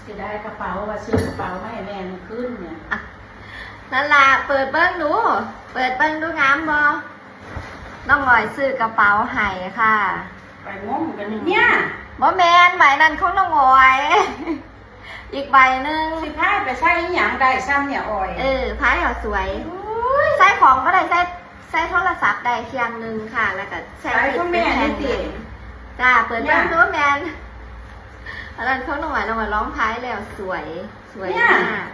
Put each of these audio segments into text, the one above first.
ເສຍດາຍກະເປົາ ວ່າຊື້ກະເປົາມາໃຫ້ແມ່ມື້ຄືນນີ້. ນັ້ນລະ ເປີດເບິ່ງດູ ເປີດເບິ່ງດູ ງາມບໍ່? ນ້ອງອອຍຊື້ກະເປົາໃຫ້ຄ່ະ. ໄປງົມກັນນີ້ ບໍ່ແມ່ນ ໃບນັ້ນຂອງນ້ອງອອຍ. ອີກໃບໜຶ່ງ ຊິພາຍໄປໃສ່ອີ່ຫຍັງໄດ້ຊ່ຳນີ້ອອຍ? ເອີ ພາຍເອົາສວຍ. ໂອ້ຍ ໃສ່ຂອງບໍ່ໄດ້ ໃສ່ ໃສ່ໂທລະສັບໄດ້ເຄື່ອງໜຶ່ງຄ່ະ ແລ້ວກະໃສ່ ໃສ່ຂອງແມ່ນີ້ຕິ? ຈ້າ ເປີດເບິ່ງດູແມ່ນ. ອັນນັ້ນຂອງນ້ອງອອຍ ນ້ອງອອຍລອງພາຍແລ້ວສວຍ ສວຍມາກ.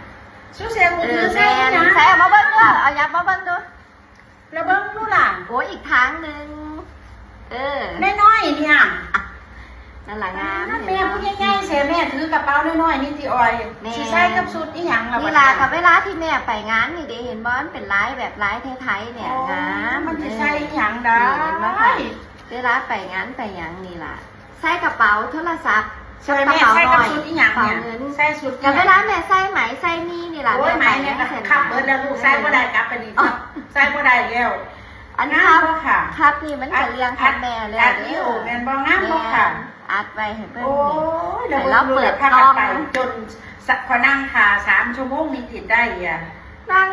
ໃສ່ເອົາມາເບິ່ງດູ ເອົາຫຍັບມາເບິ່ງດູ. ລະເບິ່ງດູລະ ໂອ້ຍ ອີກທາງໜຶ່ງ. ເອີ ນ້ອຍໆ ນີ້ ນັ້ນລະງາມ. ແມ່ຜູ້ໃຫຍ່ໆ ແທ້ ແມ່ຖືກະເປົານ້ອຍໆ ນີ້ຕິອອຍ? ຊິໃສ່ກັບຊຸດອີ່ຫຍັງລະ? ນີ້ລະ ກະເວລາທີ່ແມ່ໄປງານນີ້ເດ ເຫັນບໍ່ ມັນເປັນລາຍແບບລາຍໄທໆ ນີ້ ງາມ. ມັນຊິໃສ່ອີ່ຫຍັງໄດ້ ເວລາໄປງານໄປຫຍັງນີ້ລະ. ໃສ່ກະເປົາໂທລະສັບ ໃສ່ ແມ່ໃສ່ກັບຊຸດອີ່ຫຍັງນີ້? ໃສ່ຊຸດ ກະເວລາແມ່ໃສ່ໄໝໃສ່ມີນີ້ລະ. ໂອ້ຍ ໄໝແມ່ກະຄັບເບິດແລ້ວລູກ ໃສ່ບໍ່ໄດ້ ກັບໄປນີ້ ໃສ່ບໍ່ໄດ້ແລ້ວ. ອັນຄັບ ຄັບນີ້ມັນກະລຽງຂອງແມ່ແລ້ວເດີ ແມ່ນບໍ່? ງາມບໍ່ຄະ? ອັດໄວ້ໃຫ້ເບິ່ງ. ໂອ້ຍ ໃຫ້ລາວເປີດກ່ອງ ຈົນຂ້ອຍນັ່ງຖ້າສາມຊົ່ວໂມງນີ້ຕິໄດ້ອະ ນັ່ງ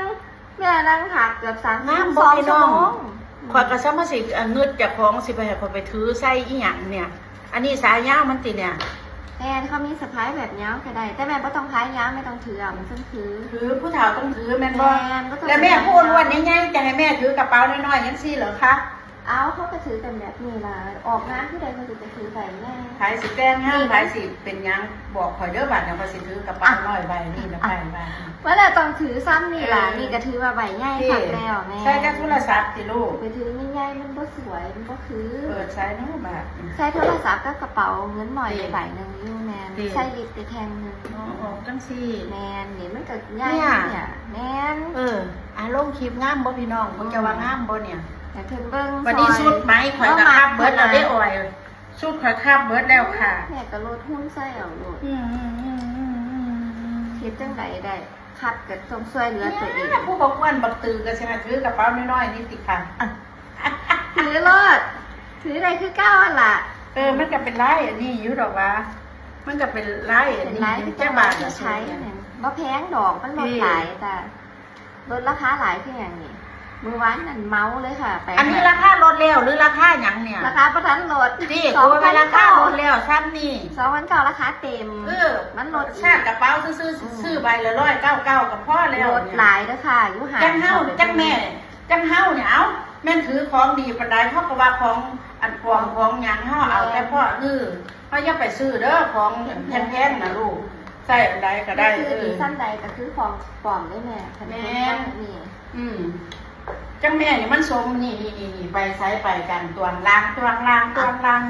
ແມ່ນັ່ງຖ້າເກືອບສາມ ງາມບໍ່ພີ່ນ້ອງ? ຂ້ອຍກະຊ່ຳວ່າຊິງຶດເຈົ້າຂອງ ຊິໄປໃຫ້ຂ້ອຍໄປຖືໃສ່ອີ່ຫຍັງນີ້. ອັນນີ້ສາຍຍາວມັນຕິນີ້? ແມ່ນ ເຂົາມີສະພາຍແບບຍາວກະໄດ້ ແຕ່ແມ່ບໍ່ຕ້ອງພາຍຍາວ ແມ່ຕ້ອງຖືເອົາ ມັນຈັ່ງຄື ຄືຜູ້ເຖົ້າຕ້ອງຖືແມ່ນບໍ່? ແມ່ນ ແລ້ວແມ່ຜູ້ອ້ວນໆ ໃຫຍ່ໆ ຈະໃຫ້ແມ່ຖືກະເປົານ້ອຍໆ ຈັ່ງຊີ້ເຫຼືອຄະ? ເອົາ ເຂົາກະຖືກັນແບບນີ້ລະ ອອກງານຜູ້ໃດເຂົາຊິໄປຖືໃບໃຫຍ່. ໃຜຊິແຕ່ງງານ ໃຜຊິເປັນຫຍັງ ບອກຂ້ອຍເດີ ບາດນີ້ຂ້ອຍຊິຖືກະເປົານ້ອຍໃບນີ້ລະ ໄປບາດນີ້. ວ່າແລ້ວຕ້ອງຖືຊ່ຳນີ້ລະ ນີ້ກະຖືວ່າໃບໃຫຍ່ຄັກແລ້ວ. ແມ່ ໃສ່ແຕ່ໂທລະສັບຕິລູກ? ໄປຖືໃຫຍ່ໆ ມັນບໍ່ສວຍ ມັນບໍ່ຄື. ເປີດໃສ່ເນາະບາດນີ້ ໃສ່ໂທລະສັບກັບກະເປົາເງິນໜ້ອຍໄປໃບໜຶ່ງຢູ່. ແມ່ນ ໃສ່ລິບໄປແທ່ງໜຶ່ງ. ອໍ ອອກຈັ່ງຊີ້. ແມ່ນ ນີ້ມັນກະໃຫຍ່ນີ້. ແມ່ນ ເອີ ອາ ລົງຄລິບງາມບໍ່ພີ່ນ້ອງ? ພວກເຈົ້າວ່າງາມບໍ່ນີ້? ໃຫ້ເພິ່ນເບິ່ງ ບາດນີ້ຊຸດໄໝຂ້ອຍກະຄັບເບິດແລ້ວເດ້ອອຍ. ຊຸດຂ້ອຍຄັບເບິດແລ້ວຄ່ະ. ແມ່ກະລົດຫຸ່ນໃສ່ເອົາໂລດ. ອືມ ເຮັດຈັ່ງໃດໄດ້ ຄັບກະຕ້ອງຊ່ວຍເຫຼືອຕົວເອງ. ຜູ້ບັກອ້ວນບັກຕື້ກະຊິໃຫ້ຖືກະເປົານ້ອຍໆ ນີ້ຕິຄະ? ຖືໂລດ ຖືໄດ້ຄືເກົ່າຫັ້ນລະ. ເອີ ມັນກະເປັນລາຍອັນນີ້ຢູ່ດອກວ່າ ມັນກະເປັນລາຍອັນນີ້ ຈັກບາດລະ ບໍ່ແພງດອກ ມັນລົດຫຼາຍ. ລົດລາຄາຫຼາຍຄືຫຍັງນີ້? ມື້ວານນັ້ນເມົາເລີຍຄ່ະ ໄປ ອັນນີ້ລາຄາລົດແລ້ວ ຫຼືລາຄາຫຍັງນີ້? ລາຄາບໍ່ທັນລົດ. ຕິ ໂອ້ຍ ລາຄາລົດແລ້ວຊ່ຳນີ້ ສອງພັນເກົ້າ ລາຄາເຕັມ. ເອີ ມັນລົດ ຊາດກະເປົາຊື່ໆ ຊື້ໃບລະຮ້ອຍເກົ້າເກົ້າກະພໍແລ້ວ. ລົດຫຼາຍເດີຄ່ະ ຢູ່ຫ້າງ. ຈັ່ງເຮົາ ຈັ່ງແມ່ ຈັ່ງເຮົານີ້ ເອົ້າ ແມ່ນຖືຂອງດີປານໃດ ເຮົາກະວ່າຂອງອັນປອມຂອງຫຍັງ ເຮົາເອົາແຕ່ພໍ ເຮົາຢ່າໄປຊື້ເດີ ຂອງແພງໆ ນະລູກ ໃສ່ອັນໃດກະໄດ້. ຊື້ດີຊ່ຳໃດກະຄືຂອງປອມເດ້ແມ່. ແມ່ນ ນີ້ ອືມ ຈັ່ງແມ່ນີ້ມັນສົມ ນີ້ໆ ໄປໃສໄປກັນ ຕວງລາງ ຕວງລາງ ຕວງລາງ.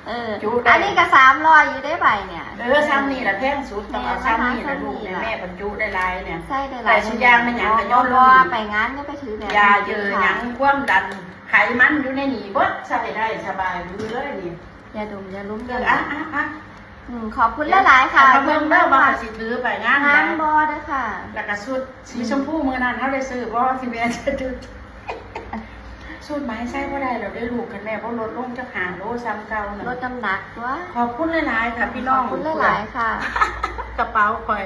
ເອີ ຈຸໄດ້ ອັນນີ້ກະສາມຮ້ອຍຢູ່ເດ້ໃບນີ້. ເອີ ຊ່ຳນີ້ລະແພງສຸດ ຕ້ອງເອົາຊ່ຳນີ້ລະລູກ. ແມ່ບັນຈຸໄດ້ຫຼາຍນີ້ ໃສ່ໄດ້ຫຼາຍ ໄປສູ່ຢ່າງແມ່ນຫຍັງກະຍ້ອນ ເພາະວ່າໄປງານຢ່າໄປຖືແບບ ຢາເຢີຫຍັງ ຄວາມດັນ ໄຂມັນຢູ່ໃນນີ້ເບິດ ໃສ່ໄດ້ສະບາຍຢູ່ເລີຍນີ້. ຢາດົມຢາລົມ ເອີ ອະ ອະ ອະ ອືມ ຂອບຄຸນຫຼາຍໆ ຄ່ະ. ເບິ່ງເດີວ່າຊິຖືໄປງານ ງາມບໍ່ເດີຄ່ະ. ລະກະຊຸດສີຊົມພູມື້ນັ້ນເຮົາໄດ້ຊື້ບໍ່ ທີ່ແມ່ຈະຖື? ຊຸດໃໝ່ໃສ່ບໍ່ໄດ້ແລ້ວເດີລູກ ຄັນແມ່ບໍ່ລົດລົງຈັກຫ້າໂລຊ່ຳເກົ່ານະ ລົດນ້ຳໜັກຕົວະ. ຂອບຄຸນຫຼາຍໆ ຄ່ະພີ່ນ້ອງ ຂອບຄຸນຫຼາຍໆ ຄ່ະ. ກະເປົາຂ້ອຍ